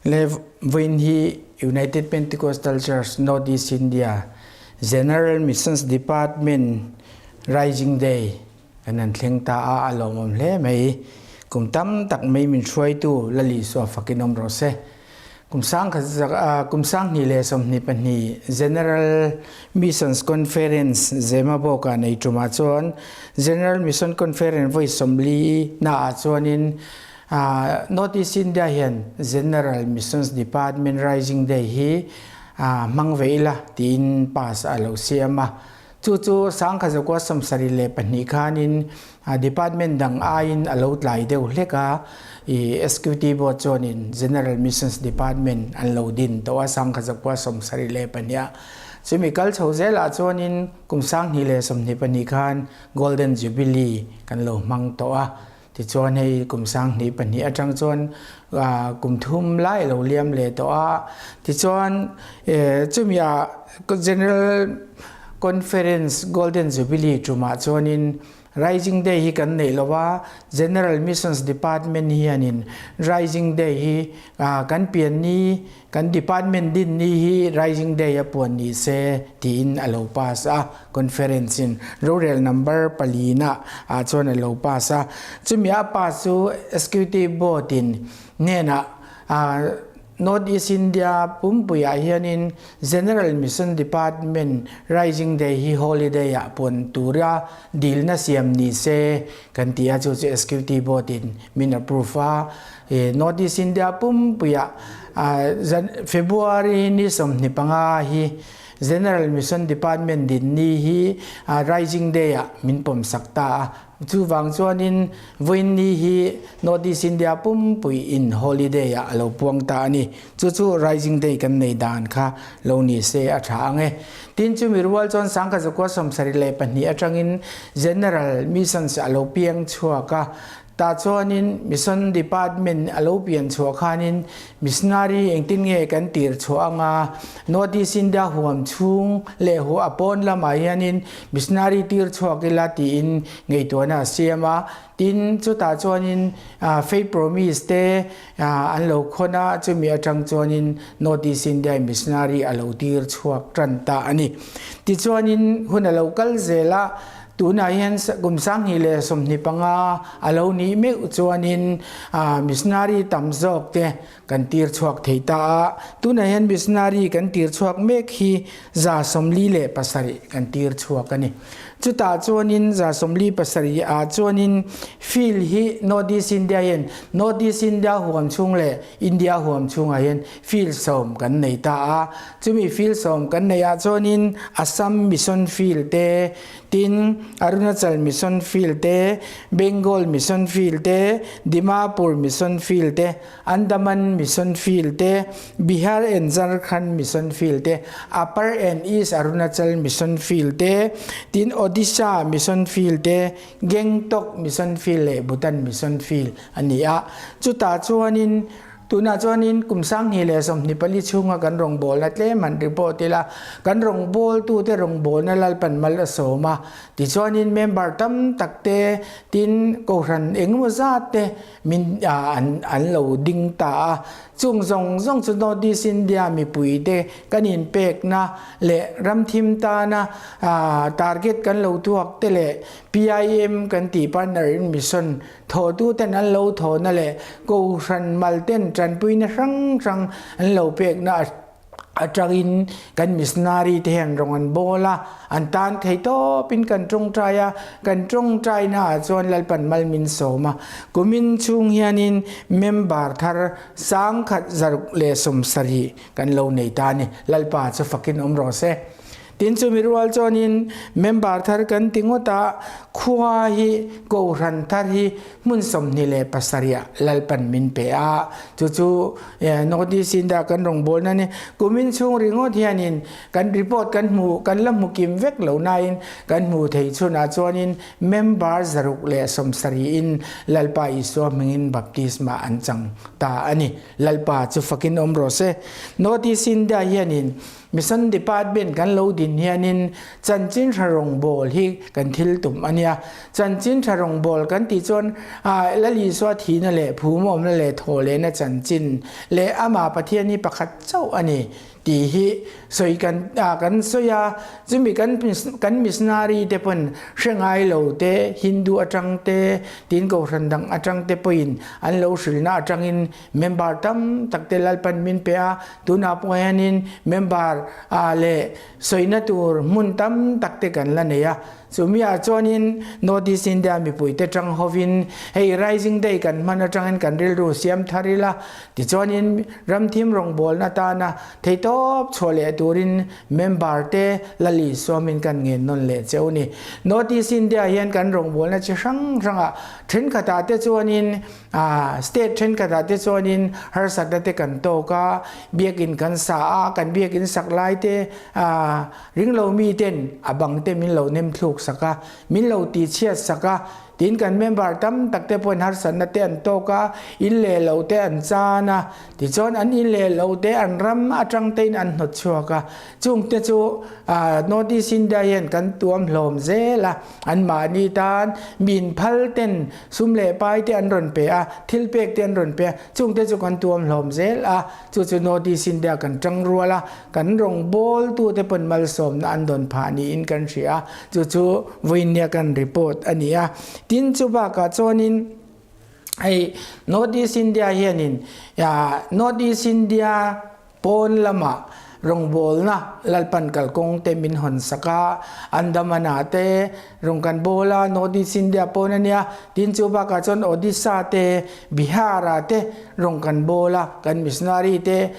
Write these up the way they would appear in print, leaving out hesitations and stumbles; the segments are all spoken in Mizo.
Le vawiin hi United Pentecostal Church North East India General Missions Department Rising Day kan han thleng ta a, a lawmawm hle mai. Kum tam tak mai min hruaitu Lal Isua fakin awm rawh se. Kum sang kum 2022 General Missions Conference Zemabawk ah nei tumah chuan General Mission Conference vawi 40 na ah chuanin North East India hian General Missions Department Rising Day hi hmang ve ila tiin pass a lo siam a. Chu chu 1972 khanin department dang aiin a lo tlai deuh hlek a, i SQT board chuanin General Missions Department an lo din tawh a 1972 ah. Chumi kal chho zelah chuanin kum 2022 khan Golden Jubilee kan lo hmang tawh a. Tichuan hei kum 2002 atang chuan kum thum lai lo liam leh tawh a. Tichuan chumi ah General Conference Golden Jubilee tumah chuanin Rising Day hi kan neih lo a, General Missions Department hianin Rising Day hi kan pian ni Kan department din ni hi Rising Day a puan ni se tiin a lo pass a, conference in rorel number palina ah chuan a lo pass a. Chumi a pass chu Executive Board in hnenah North East India pumpui ah hianin General Mission Department Rising Day hi holiday ah puan tura dilna siam ni se kan ti a, chu chu Executive Board in min approve a. North East India pumpuiah February ni 25 hi General Mission Department din ni hi Rising Day ah min pawm sak ta a. Chuvang chuanin vawiin ni hi North East India pumpui in holiday ah a lo puang ta a ni. Chu chu Rising Day kan nei dan kha lo ni se a tha ang e. Tin chumi rual chuan 1972 atangin General Missions a lo piang chhuak a. Tah chuanin Mission Department a lo pian chhuah khanin missionary engtin nge kan tir chhuah anga North East India huam chhung leh hu a pawn lamah hianin missionary tir chhuak ila tiin ngaihtuahna a siam a. Tin, chutah chuanin Faith Promise te an lo khawn a, chumi atang chuanin North East India in missionary a lo tir chhuak tan ta a ni. Tichuanin hun a lo kal zel a. Tunah hian kum 2025 a lo nih meuh chuanin missionary tam zawk te kan tir chhuak thei ta a. Tunah hian missionary kan tir chhuak mek hi 47 kan tir chhuak a ni. Chutah chuanin 47 ah chuanin field hi North East India hian North East India huam chhung leh India huam chhungah hian field 10 kan nei ta a. Chumi field 10 kan neih ah chuanin Assam Mission Field te, tin Arunachal Mission Field te, Bengal Mission Field te, Dimapur Mission Field te, Andaman Mission Field te, Bihar and Jharkhand Mission Field te, Upper and East Arunachal Mission Field te, tin Odisha Mission Field te, Gangtok Mission Field leh Bhutan Mission Field a ni a. Chutah chuanin Tunah chuanin kum 2024 chhunga kan rawngbawlna tlem han report ila, kan rawngbawltute rawngbawlna Lalpan mal a sawm a, tichuanin member tam tak te, tin kohhran engemaw zat te min an an lo ding ta a. Chung zawng zawng chu North East India mipui te kan inpekna leh ramthim tana target kan lo tuak te leh PIM kan tih Partner in Mission Thawhtuten an lo thawhna leh Kohhran malten tanpuina hrang hrang an lo pekna atangin kan missionary te hian rawng an bawl a, an tan thei tawpin kan tawngtai a, kan tawngtaina ah chuan Lalpan mal min sawm a. Kumin chhung hianin member thar 1170 kan lo nei ta a ni. Lalpa chu fakin awm rawh se. Tin chumi rual chuanin member thar kan ti ngawt a, khua hi Kohhran thar hi hmun 27 ah Lalpan min pe a, chu chu North East India kan rawngbawlna ni. Kumin chhung ringawt hianin kan report kan hmu kan la hmu kim vek lo nain kan hmu thei chhunah chuanin member 170 in Lalpa Isua hmingin baptisma an chang ta a ni. Lalpa chu fakin awm rawh se. North East India hianin Mission Department kan lo din. pawhin hianin Chanchin Tha Rawngbawl hi kan thil tum a nia. Chanchin Tha Rawngbawl kan tih chuan Lal Isua thihna leh phumawmna leh thawhlehna chanchin leh amah Pathian hi pakhat chauh a ni tih hi sawi kan kan sawi a. Chumi kan kan missionary te pawn hre ngai lo te, Hindu atang te, tin kohhran dang atang te pawhin an lo hrilhna atangin member tam tak te Lalpan min pe a. Tunah pawh hianin member leh Sawina tur hmun tam tak te kan la nei a, chumiah chuanin North East India mipuite tang hovin hei Rising Day kan hman atangin kan rilru siam thar ila, tichuanin ramthim rawngbawlna tana theitawp chhuah leh turin member te la li suamin kan ngen nawn leh cheu ni. North East India hian kan rawngbawlna chi hrang hrangah thenkhatah te chuanin State thenkhatah te chuanin harsatna te kan tawk a, biakin kan sa a, kan biakin sak lai te ringlo mi ten a bang te min lo nem thluk sak a, min lo tihchhiat sak a, tin kan member tam tak te pawhin harsatna te an tawk a, in leh lo te an chan a, tichuan an in leh lo te an ram atang tein an hnawt chhuak a, chung te chu North East India hian kan tuam hlawm zel a, anmahni tan min phal ten Sum leh pai te an rawn pe a, thil pek te an rawn pe a, chung te chu kan tuam hlawm zel a, chu chu North East India kan tang rual a, kan rawngbawl tu te pawn malsawmna an dawn phah niin kan hria a, chu chu vawiinnia kan report a ni a. Tin, chu bakah chuanin hei North East India hianin North East India Pawn lamah rawngbawlna Lalpan kalkawng te min hawn sak a, Andaman-ah te rawng kan bawl a, North East India pawn a nia, tin chu bakah chuan Odisha te, Bihar-ah te rawng kan bawl a, kan missionary te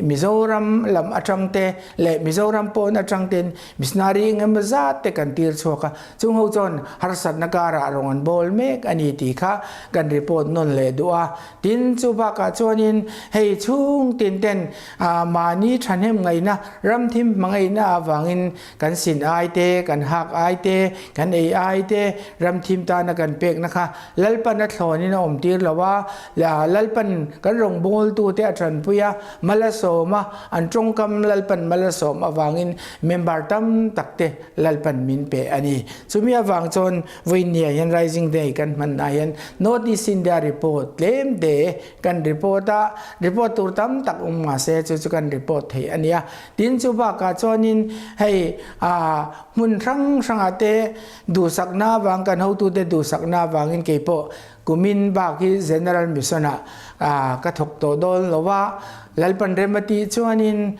Mizoram lam atang te leh Mizoram pawn atang ten missionary eng emaw zat te kan tir chhuak a, chung ho chuan harsatna karah rawng an bawl mek a ni tih kha kan report nawn leh duh a. Tin, chu bakah chuanin hei chhung tin ten mahni thahnem ngaihna, ramthim hmangaihna avangin kan sin ai te, kan hak ai te, kan ei ai te, ramthim tana kan pekna kha Lalpan a thlawnin a awm tir lo a, Lalpan kan rawngbawltute a tanpui a, mal a sawm a, an tawngkam Lalpan mal a sawm avangin member tam tak te Lalpan min pe a ni. Chumi avang chuan Vawinia hian Rising Day kan hmanna hian North East India report tlem te kan report a, report tur tam tak awm ngah se chu chu kan report thei a nia. Tin chu bakah chuanin hei hmun hrang hrangah te duhsakna avang kan hotute duhsakna avangin keipawh Kumin bak hi General Mission ah ka thawk tawh dawn lo a, Lalpan rem a tih chuanin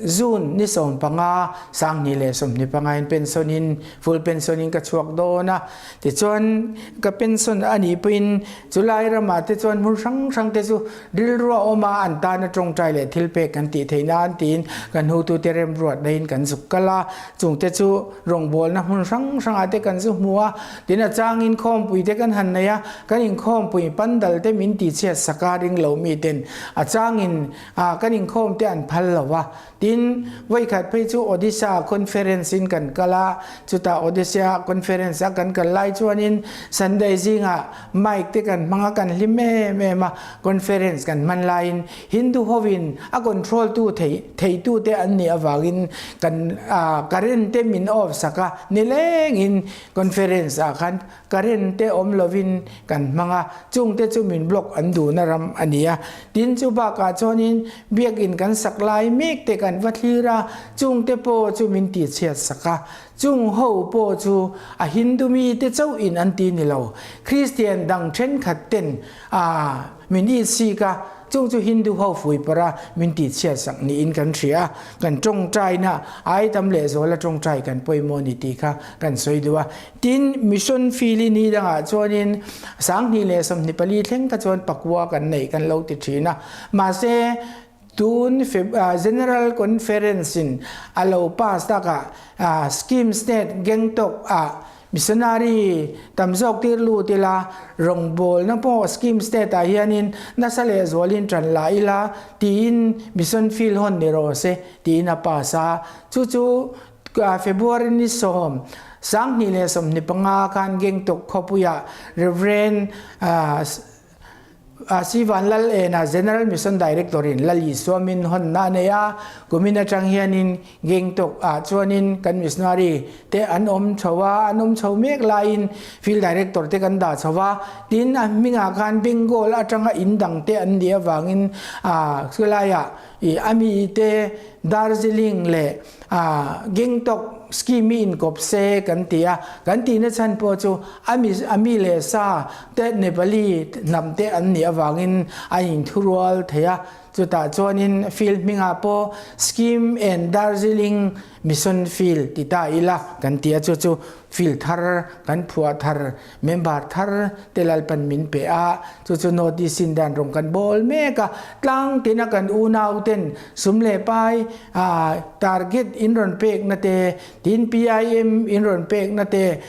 June ni 15 2025 in pension in full pension in ka chhuak dawn a, tichuan ka pension a nih pawhin chulai ramah te chuan hmun hrang hrang te chu rilru a awm a, an tana tawngtai leh thil pek kan tih theih nan tiin kan hotute remruat naiin kan zuk kal a, chungte chu rawngbawlna hmun hrang hrangah te kan zu hmu a. Tin a chang inkhawmpui te kan han nei a, kan inkhawmpui pandal te min tihchhiat sak a ring lo mi ten a changin kan inkhawm te an phal lo va. Tin, vawikhat phei chu Odisha conference in kan kal a, chutah Odisha conference a kan kal lai chuanin Sunday zingah mic te kan hmang a, kan hlim em em a, conference kan hman laiin Hindu hovin a control tu thei theitu te an nih avangin kan current te min off sak a, nilengin Conference ah khan current te awm lovin kan hmang a, chung te chu min block an duhna ram a ni a. Tin chu bakah chuanin biakin kan sak lai mek te kan va thlir a, chung te pawh chu min tihchhiat sak a. Chung ho pawh chu a Hindu mi te chauhin an ti ni lo, Christian dang thenkhat ten a min itsik a, Chung chu Hindu ho fuiparh a min tihchhiat sak niin kan hria a, kan tawngtaina ai tam lehzual a tawngtai kan pawimawh ni tih kha kan sawi duh a. Tin, mission field i ni dangah chuanin 2024 thleng kha chuan pakua kan neih kan lo ti thin a, mahse tun General Conference in a lo pass takah Scheme State Gangtok ah Missionary tam zawk tir lut ila, rawngbawlna pawh scheme state ah hianin nasa leh zualin tan la ila tiin mission field hawn ni rawh se tiin a pass a. Chu chu February ni 10, 2025 khan Gangtok khawpuiah Rev. Sivan Lal ena General Mission Director in Lal Isua min hawnna a nei a, kumin atang hianin Gangtok ah chuanin kan missionary te an awm chho a, an awm chho mek laiin Field Director te kan dah chho a, tin a hmingah khan Bengal atanga in dang te an nih avangin chulaiah ih a mi te Darjeeling leh Gangtok scheme hi inkawp se kan ti a, kan tihna chhan pawh chu a mi a mi leh sa te Nepali hnam te an nih avangin a inthurual thei a, chutah chuanin field hmingah pawh Scheme and Darjeeling Mission Field ti ta ila kan ti a, chu chu field thar kan phuah thar Member thar te Lalpan min pe a, chu chu North East Indan rawng kan bawl mek a, tlang tina kan unau ten sum leh pai target in rawn pek na te, tin PIM in rawn pek na te,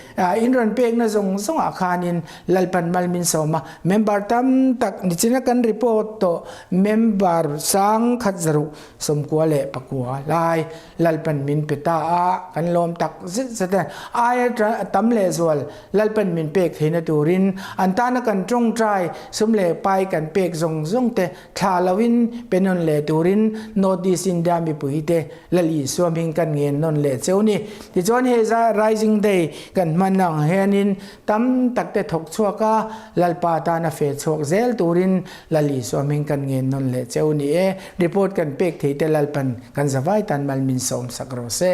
in rawn pek na zawng zawng ah khanin Lalpan mal min sawm a, member tam tak nichina kan report tawh member sang khat zaruk 90 leh pakua lai Lalpan min pe ta a, kan lawm tak zet zet e. Aia tam leh zual Lalpan min pek theihna turin an tana kan tawngtai sum leh pai kan pek zawng zawng te thla loin pe nawn leh turin North East India mipui te Lal Isua hming kan ngen nawn leh cheu ni. Tichuan he Rising Day kan hman ang hianin tam tak te thawk chhuak a, Lalpa tana fe chhuak zel turin Lal Isua hming kan ngen nawn leh cheu ni e. Report kan pek thei te Lalpan kan zavai tan mal min sawm sak rawh se.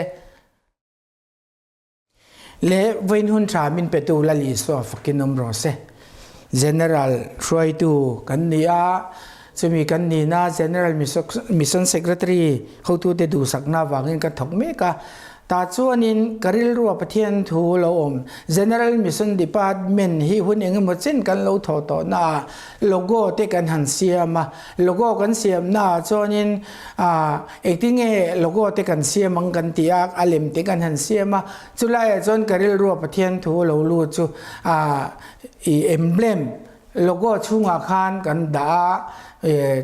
Le vawiin hun tha min petu Lal Isua fakin awm rawh se. General hruaitu kan ni a, chumi kan nihna General Mission Secretary hotute duhsakna avangin ka thawk mek a. Tah chuanin ka rilrua Pathian thu lo awm General Mission Department hi hun engemaw chen kan lo thawh tawh naah logo te kan han siam a, logo kan siam naah chuanin engtinge logo te kan siam ang kan ti a, a lem te kan han siam a, chulaiah chuan ka rilrua Pathian thu lo lut chu i emblem logo chhungah khan kan dah a,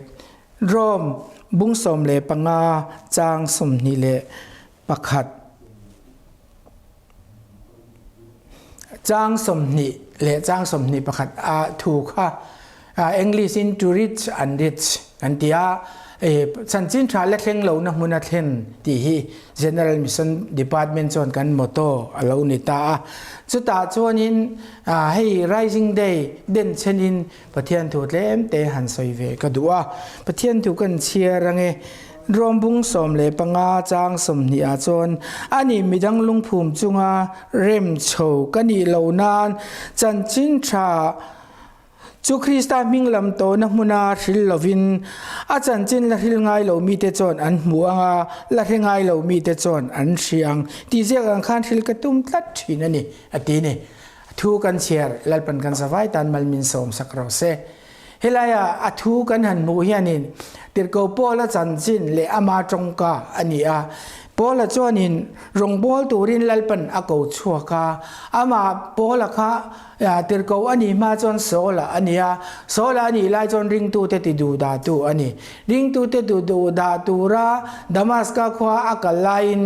Rome bung 15 chang 21 chang 20 leh chang 21 a thu kha English in to reach and reach an ti a, chanchin tha la thleng lo na hmun a thlen tih hi General Mission Department chuan kan motto a lo ni ta a. Chutah chuanin hei Rising Day den chenin Pathian thu tlem te han sawi ve ka duh a, Pathian thu kan chhiar ange. Rom bung 15 chang 20 ah chuan ani midang lungphum chunga rem chho ka nih lo nan chanchin tha chu Krista hming lam tawhna hmuna hril lovin a chanchin la hril ngai lo mite chuan an hmu anga la hre ngai lo mite chuan an hria ang tih ziak ang khan hril ka tum tlat thin a ni a ti ni. Thu kan chhiar Lalpan kan zavai tan mal min sawm sak rawh se. Helaia a thu kan han hmuh hianin Tirhkoh Paula chanchin leh ama tawngka a ni a. Paula chuanin rawngbâwl turin Lalpan a ko chhuak a. Amah Paula kha Tirhkoh a nih hma chuan Saula a ni a. Saula a nih lai chuan ringtute ti duhdahtu a ni. Ringtute ti duhdah tura Damaska khua a kal laiin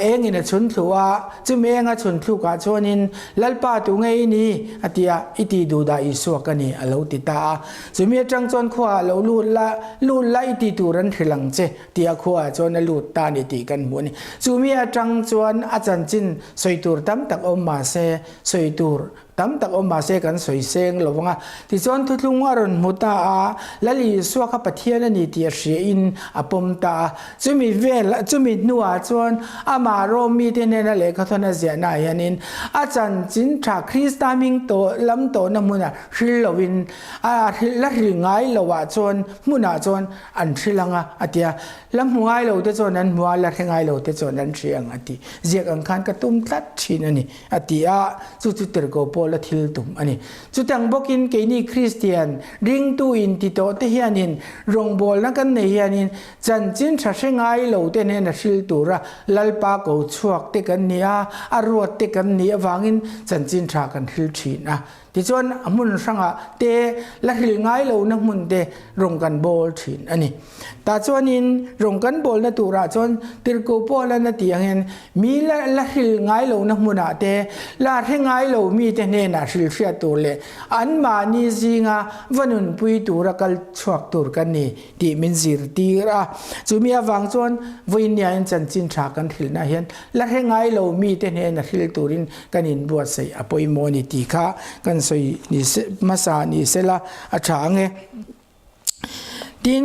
Engin a chhun thlu a, chumi eng a chhun thlukah chuanin, Lalpa tu nge i ni? a ti a, I tih duh dah Isua ka ni, a lo ti ta a. Chumi atang chuan khuaah lo lut la, lut la i ti tur an hrilh ang che, tia khuaah chuan a lut ta ni tih kan hmuh a ni. Chumi atang chuan a chanchin sawi tur tam tak awm mahse, sawi tur Tam tak awm mahse kan sawi seng lo vang a. Tichuan thuthlung a rawn hmu ta a, Lal Isua kha Pathian a ni tih a hriain a pawm ta a. Chumi vel, chumi hnuah chuan amah Rom mite hnena lehkhathawn a ziahnaah hianin a chanchin tha Krista hming tawh lam tawhna hmunah hril loin a la hril ngai loah chuan hmunah chuan an hril ang a, a ti a. La hmu ngai lo te chuan an hmu a, la hre ngai lo te chuan an hria ang a ti. Ziak ang khan ka tum tlat thin a ni. A ti a, chu chu tirhkoh pawh la thil tum a ni. Chutang bawkin keini Kristian, ringtu inti tawh te hianin rawngbawlna kan nei hianin chanchin tha hre ngai lo te hnena hril tura Lalpa ko chhuak te kan ni a, a ruat te kan nih avangin chanchin tha kan hril thin a. Tichuan a hmun hrangah te la hril ngai lohna hmun te rawng kan bawl thin a ni. Tah chuanin rawng kan bawlna turah chuan tirhkoh Paula'n a tih angin mi la la hril ngai lohna hmunah te la hre ngai lo mite hnenah hril hriat tur leh anmahni zinga va nunpui tura kal chhuak tur kan ni tih min zirtir a. Chumi avang chuan vawiin chanchin tha kan hrilhna hian la hre ngai lo mite hnena hril turin kan inbuatsaih a pawimawh a ni tih kha kan sawi ni se hmasa ni sela a tha ang e. Tin,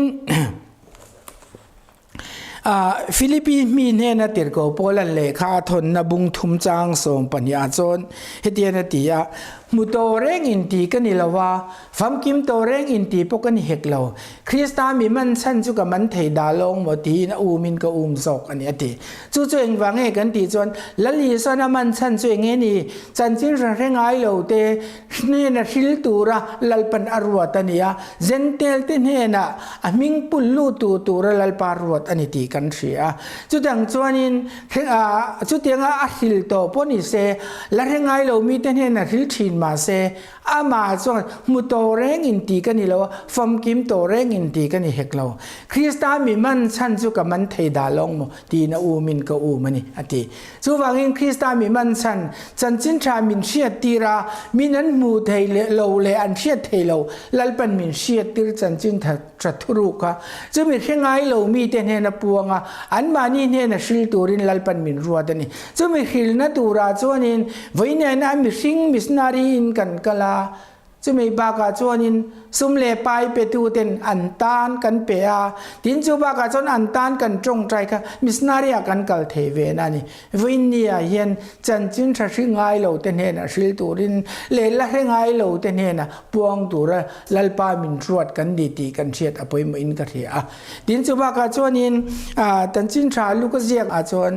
Philippi mi hnena tirhkoh Paula'n lehkha a thawnna bung thum chang 12 ah chuan hetian a ti a, Hmu tawh reng inti ka ni lo a, famkim tawh reng inti pawh ka ni hek lo. Krista mi man chhan chu ka man thei dah lawng maw tiin a umin ka um zawk a ni a ti. Chu chu engvang nge kan tih chuan Lal Isuan a man chhan chu eng nge ni? Chanchin hre hre ngai lo te hnena hril tura Lalpan a ruat a ni a, Jentail te hnenah a hming pul lut tu tura Lalpa ruat a ni tih kan hria a. Chutiang chuanin chutianga a hril tawh pawh ni se, la hre ngai lo mite hnenah hril thin mah se, amah chuan hmu tawh reng in tih ka ni lo a, famkim tawh reng in tih ka ni hek lo. Krista mi man chhan chu ka man thei dah lawng maw tiin a umin ka um a ni, a ti. Chuvangin Krista mi man chhan chanchin tha min hriattir a, min an hmuh thei leh lo leh an hriat thei lo, Lalpan min hriattir chanchin tha tha thuruk kha chumi hre ngai lo mite hnena puang a, anmahni hnena hril turin Lalpan min ruat a ni. Chumi hrilna turah chuanin vawiinena mihring missionary in kan kal a, Chumi bakah chuanin sum leh pai petuten an tan kan pe a, tin chu bakah chuan an tan kan tawngtai kha missionary ah kan kal thei ve na a ni. Vawiinni ah hian chanchin tha hri ngai lo te hnenah hril turin leh la hre ngai lo te hnenah puang tura Lalpa min ruat kan ni tih kan hriat a pawimawh in ka hria a. Tin chu bakah chuanin chanchin tha lu ka ziak ah chuan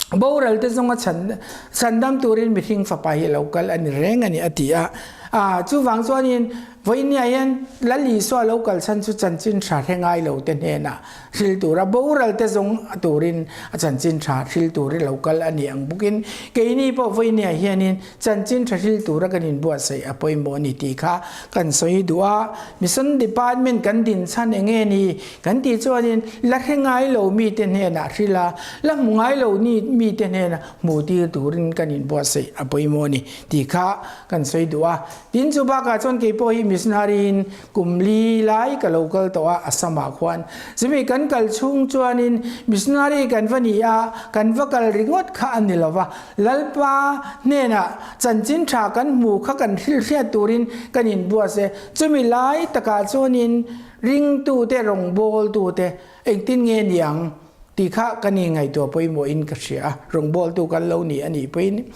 Boral te zawnga chhan chhandam turin mihring fapa hi a lo kal a ni reng a ni a ti a. Ah, chuvang chuanin vawinia hian Lal Isua lo kal chhan chu chanchin tha hre ngai lo te hnenah hril tura boral te zawng turin a chanchin tha hril turin lo kal a ni ang bawkin keini pawh vawinia hianin chanchin tha hril tura kan inbuatsaih a pawimawh a ni tih kha kan sawi duh a. Mission Department kan din chhan eng nge ni? Kan tih chuanin la hre ngai lo mite hnenah hril a, la hmu ngai lo ni mite hnenah hmuh tir turin kan inbuatsaih a pawimawh a ni tih kha kan sawi duh a. Tin chu bakah chuan kei pawh hi missionary in kum li lai ka lo kal tawh a Assam-ah khuan. Chumi kan kal chhung chuanin missionary kan va ni a, kan va kal ringawt kha a ni lo va, Lalpa hnenah chanchin tha kan hmu kha kan hrilhhriat turin kan inbuatsaih. Chumi lai takah chuanin Ringtute rawngbawltute engtin nge ni ang tih kha ka ni ngaihtuah pawimawhin ka hria a, rawngbawltu kan lo ni a nih pawhin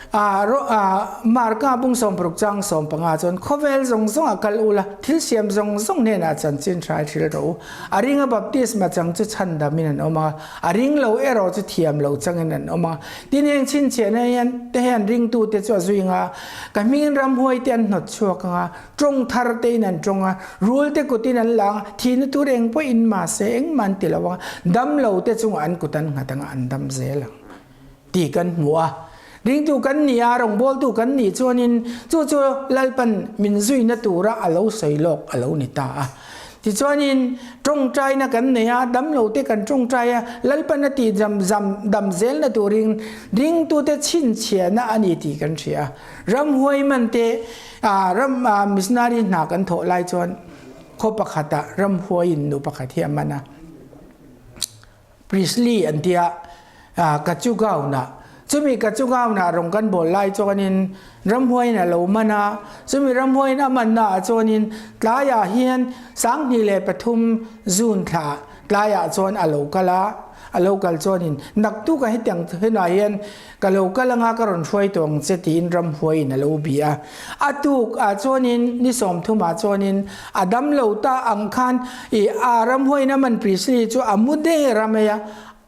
Marka bung 60 chang 15 chuan khawvel zawng zawng a kal ula thil siam zawng zawng hnenah chanchin hrai hril rawh u. A ringa baptisma chang chu chhandamin an awm a, a ring lo erawh chu thiam lo changin an awm a. Tin heng chhinchhiahna hian te hian ringtute chu a zui anga ka hmingin ramhuai te an hnawt chhuak anga, Tawng thar tein an tawng a, rul te kutin an la ang a, thihna tur eng pawh in mahse engmah an ti lo ang a, dam lo te chungah an kut an nghat ang a, an dam zel ang tih kan hmu a. Ringtu kan ni a, rawngbawltu kan nih chuanin chu chu Lalpan min zuina tura a lo sawi lawk a lo ni ta a. Tichuanin tawngtaina kan nei a, dam lo te kan tawngtai a, Lalpan a tih zam zam dam zelna turin ringtute chhinchhiahna a ni tih kan hria a. Ramhuai man te ram missionary hna kan thawh lai chuan khaw pakhatah ramhuai in nu pakhat hi a man a. Priestley an tia Kachugaon-ah chumi Kachugaon-ah rawng kan bawl lai chuanin ramhuai in a lo man a. Chumi ramhuai in a manna ah chuanin tlaiah hian 2003 June thla tlaiah chuan a lo kal a. A lo kal chuanin naktuk a hetiang henah hian Ka lo kal anga ka rawn hruai tawh ang che tiin ramhuaiin a lo bi a. A tuk ah chuanin ni 30 ah chuanin a dam lo ta ang khan i a ramhuaiin a man Priestley chu a mu der a mai a,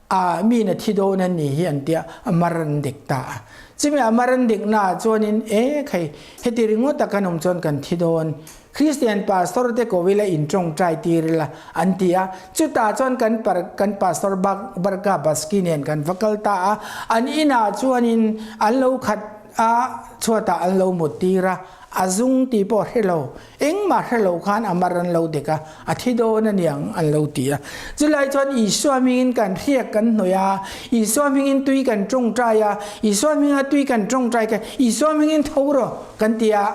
a miin a thi dawn a ni hi an tia a mar an dek ta a. Chumi a mar an dek na ah chuanin e khai heti ringawt a kan awm chuan kan thi dawn Christian pastor te ko ila in tawngtai tir ila an ti a, chutah chuan kan kan pastor Barka Baski nen kan va kal ta a, an inah chuanin an lo khat. a chhuatah an lo mut tir a, a zung tih pawh hre lo, engmah hre lo khan a mar an lo dek a, a thi dawn a niang an lo ti a. Chulai chuan Isua hmingin kan hriak kan hnawih a, Isua hmingin tui kan tawngtai a, Isua hminga tui kan tawngtai kha Isua hmingin tho rawh kan ti a,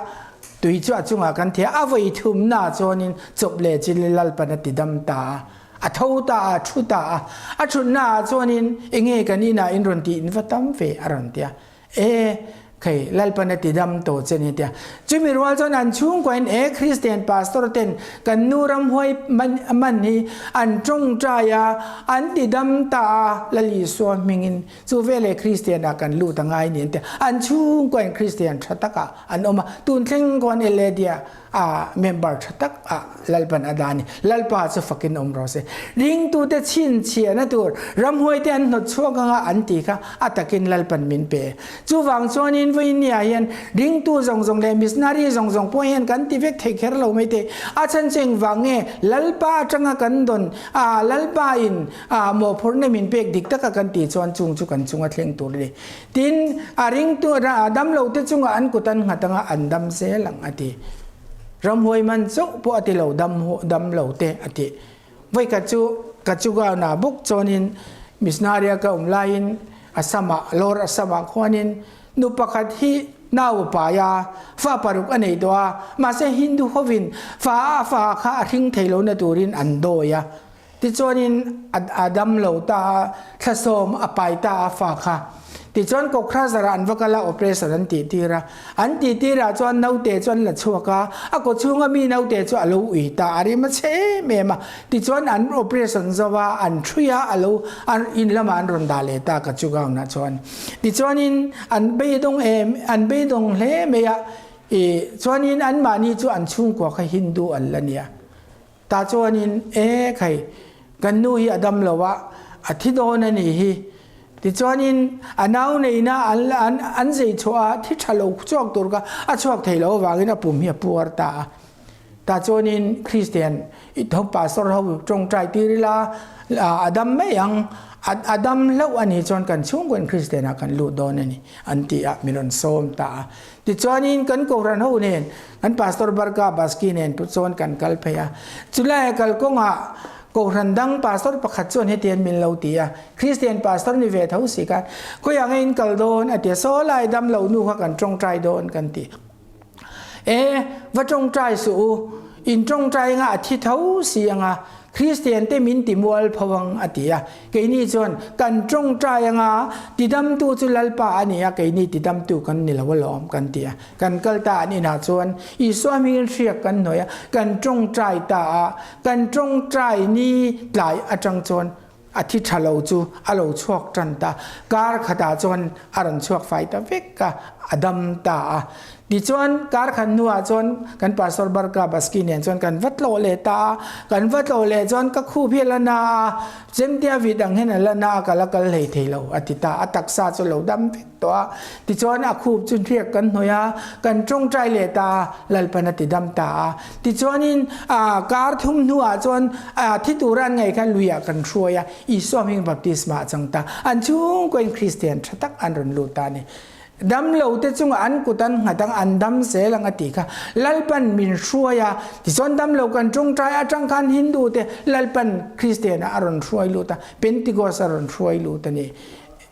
tui chu a chungah kan thi a, a vawi thumnaah chuanin chawp leh chilin Lalpan a ti dam ta a. A tho ta a, thu ta a, a thutna ah chuanin enge kan inah in rawn tih in va tam ve a rawn ti a. E, khei Lalpan a ti dam tawh che ni a ti a. Chumi rual chuan an chhungkuain e Kristian pastor ten kan nu ramhuai man man hi an tawngtai a, an ti dam ta a, Lal Isua hmingin chu veleh Kristian ah kan lut a ngai ni an ti a. An chhungkuain Kristian tha takah an awm a, tun thleng khuan LAD-ah a member tha tak a Lalpan a dah a ni. Lalpa chu fakin awm rawh se. Ringtute chhinchhiahna tur ramhuaite an hnawt chhuak anga an tih kha a takin Lalpan min pe. Chuvang chuanin vawinia hian ringtu zawng zawng leh missionary zawng zawng pawh hian kan ti vek thei kher lo mai te. A chhan chu engvang nge Lalpa atanga kan dawn a Lalpa in a mawhphurhna min pek dik taka kan tih chuan chung chu kan chunga thleng tur a ni. Tin, a ringtu a damlote chungah an kut an nghat anga an dam zel ang a ti. Ramhuai man chauh pawh a ti lo, dam damlote a ti. Vawikhat chu ka chugauna bawk chuanin missionary a ka awm laiin Assam-ah, Lower Assam-ah khuanin nu pakhat hi nau a pai a, fa paruk a nei tawh a, mahse Hindu hovin fa a fa kha a hring thei lohna turin an dawi a. Tichuanin a dam lo ta a, thlasawm a pai ta a fa kha. Tichuan Kokrajhar-ah an va kal a, operation an tih tir a. An tih tirah chuan naute chu an la chhuak a, a kaw chhunga mi naute chu a lo ui ta, a rim a chhe em em a. Tichuan an operation zo a, an thui a, a lo in lamah an rawn dah leh ta Kachugaon-ah chuan. Tichuanin an beidawng em, an beidawng hle mai a, ih chuanin anmahni chu an chhungkua kha Hindu an la nia. Tah chuanin, E khai, kan nu hi a dam lo a, a thi dawn a nih hi. Tichuanin, a nau neihna an an an zei chhuah a, thi tha lo chhuak tur kha a chhuak thei lo avangin a pum hi a puar ta a. Tah chuanin, Kristian i tho pastor ho tawngtai tir ila, a dam mai ang, a a dam hlauh a nih chuan kan chhungkaw in Kristian ah kan lut dawn a ni, an ti a, min rawn sawm ta a. Tichuanin kan Kohhran ho nen, kan Pastor Barka Baski nen pawh chuan kan kal phei a. Chulai kal kawngah Kohhran dang Pastor pakhat chuan hetian min lo ti a, Christian Pastor ni ve tho si khan, khawiah nge in kal dawn? a ti a, saw lai dam lo nu kha kan tawngtai dawn kan ti. E, va tawngtai suh u, in tawngtai anga a thi tho si anga, Kristian te min ti mual pho ang a ti a, keini chuan kan tawngtai anga tidamtu chu Lalpa a ni a, keini tidamtu kan ni lo alawm kan ti a. Kan kal ta an inah chuan Isua hmingin hriak kan hnuai a, kan tawngtai ta a, kan tawngtai ni tlai atang chuan a thi tha lo chu a lo chhuak tan ta, kar khatah chuan a rawn chhuak fai ta vek a, a dam ta a. Tichuan, kar khat hnuah chuan kan Pastor Barka Baski nen chuan kan va tlawh leh ta a, kan va tlawh leh chuan ka khup hi a la na a, chemtia vit ang hian a la na a, ka la kal hlei thei lo a ti ta, a taksa chu a lo dam vek tawh a. Tichuan, a khup chu hriak kan hnawih a, kan tawngtai leh ta a, Lalpan a ti dam ta a. Tichuanin, kar thum hnuah chuan thi tura an ngaih kha luiah kan hruai a, Isua hming baptisma a chang ta. An chhungkaw in Kristian tha tak an rawn lut ta a ni. Dam lo te chungah an kut an nghat ang, an dam zel ang a tih kha Lalpan min hruai a. Tichuan dam lo kan tawngtai atang khan Hindu te Lalpan Kristian ah a rawn hruai lut a, Pentecost a rawn hruai lut a ni.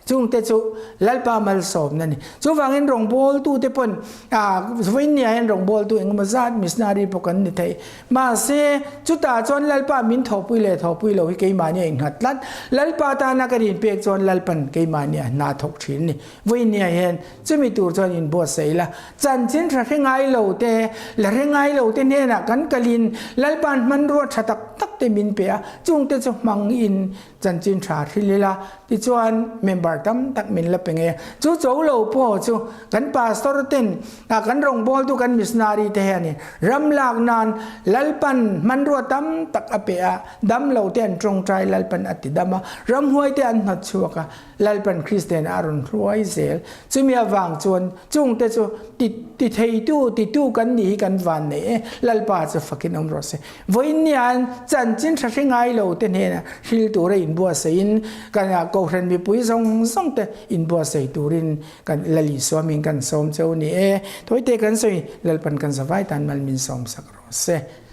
Chung te chu Lalpa malsawmna a ni. Chuvangin rawngbawltu te pawn vawiin hian rawngbawltu engemaw zat missionary pawh kan ni thei. Mahse, chutah chuan Lalpa min thawhpui leh thawhpui lo hi keimahni a innghat tlat. Lalpa tana ka rinpek chuan Lalpan keimahni a hna thawk thin a ni. Vawinia hian chumi tur chuan inbuatsaih ila, chanchin tha hre ngai lo te, la hre ngai lo te hnenah kan kalin Lalpa'n hmanrua tha tak tak te min pe a, chungte chu hmangin chanchin tha hril ila, tichuan member tam tak min la pe ngei a. Chu cho lo pawh chu kan pastor ten kan rawngbawltu kan missionary te hianin ram lak nan Lalpa'n hmanrua tam tak a pe a, dam lo te an tawngtai Lalpa'n a ti dam a, ramhuai te an hnawt chhuak a, Lalpan Kristian a rawn hruai zel. Chumi avang chuan chungte chu ti ti theitu titu kan nih hi kan van nei e. Lalpa chu fakin awm rawh se. Vawiin nian chan. Chanchin tha hre ngai lo te hnenah hril tura inbuatsaih in kan Kohhran mipui zawng zawng te inbuatsaih turin kan Lal Isua hming kan sawm cheu ni e. Tawite kan sawi Lalpan kan zavai tan mal min sawm sak rawh se.